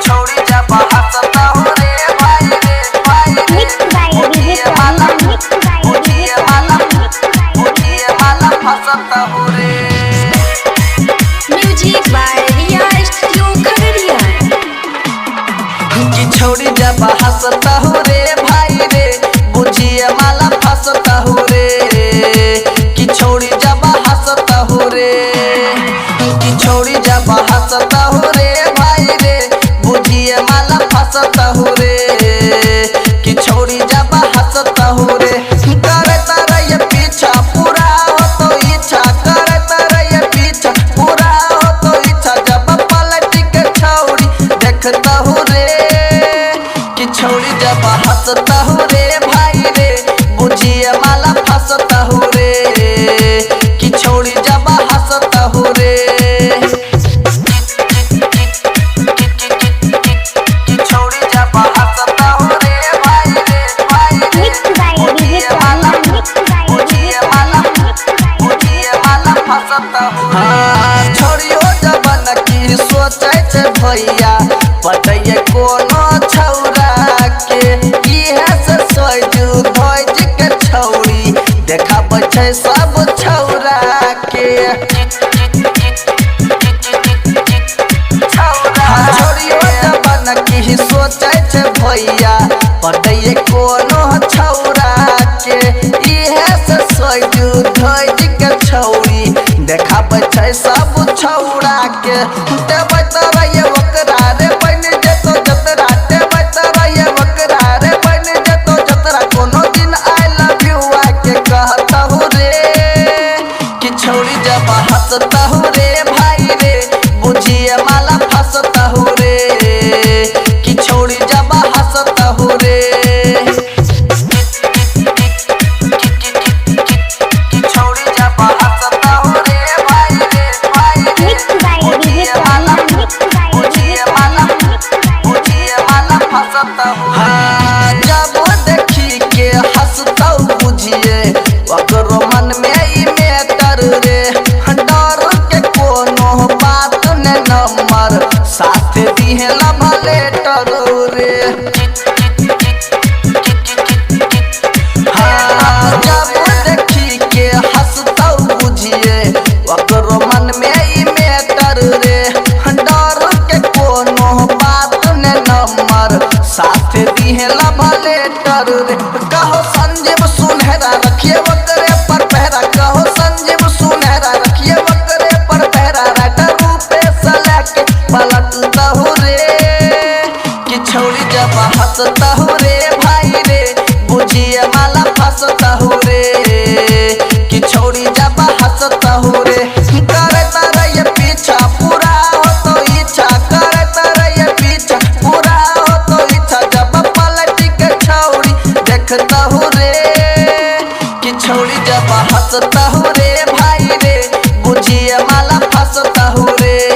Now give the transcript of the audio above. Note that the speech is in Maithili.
छोड़ी जब हंसता हो रे भाई रे भाई रे। Mixed by DJ Swabhiman, mixed by DJ Swabhiman, mixed by बुझिए माला फंसता हो रे। Music by Riya studio Khagaria. कि छोड़ी जब हंसता हो रे भाई रे, बुझिए माला फंसता हो रे। कि छोड़ी जब हंसता हो रे, कि छोड़ी जब हंसता हो रे भाई रे, बुझिए माला फंसता हो रे। कि छोड़ी जब हंसता हो रे, करता रहिए पीछा पूरा हो तो इच्छा, करता रहिए पीछा पूरा हो तो इच्छा, जब पलट के छौड़ी देखता हो रे। कि छौड़ी जब हंसता हो रे भाई रे, बुझिए माला फंसता हो रे। कि छौड़ी जब हंसता हो रे। कि छौड़ी जब हंसता हो रे भाई रे भाई रे, mixed by DJ Swabhiman, mixed by DJ Swabhiman, mixed by बुझिए माला फंसता हो रे। हाँ, छोड़ियो जबन की सोचै छै भैया पटैये कोनो छौरा के, इहे से सोचू धोज के छौरी देखाबै छै सब छौरा के। छोड़ियो जबन की सोचै छै भैया पटैये कोनो छौरा के, इहे से सोचू धोज के छौरी देखाबै छै सब छौरा के। देबै त रहिए ओकरा रे बनि जेतौ जतरा, देबै त रहिए ओकरा रे बनि जेतौ जतरा, कोनो दिन I love you आके कहतहु रे। कि छौरी जब हंसतहु रे भाई रे, बुझिए माला फंसतहु रे। कि छौरी जब हंसतहु रे। कि छौरी जब हंसतहु रे भाई रे भाई रे, mixed by DJ Swabhiman, mixed by DJ Swabhiman, mixed by बुझिए माला फंसता हो। हाँ, जब देखी के हंसतौ बुझिए ओकरो मन में ई मेटर रे, डर के कोनो बात ने नंबर साथ दिहे लव लेटर रे। हाँ, जब देखी के हंसतौ बुझिए ओकरो मन में ई मेटर रे, डर के कोनो बात ने नंबर साथ दिहे लव लेटर रे। कहो संजीव सुनहरा रखिए ओकरे पर पहरा, कहो संजीव सुनहरा रखिए ओकरे पर पहरा, राइटर रूपे से लेके पलटतहु रे। कि छौड़ी जब हंसतहु रे भाई रे, बुझिए माला फंसतहु रे। कि छौड़ी जब हंसतहु रे, करता रहिए पीछा पूरा हो तो इच्छा, करता रहिए पीछा पूरा हो तो इच्छा, जब पलट के छौड़ी देखतहु रे। कि छौड़ी जब हंसतहु रे भाई रे, बुझिए माला फंसतहु रे।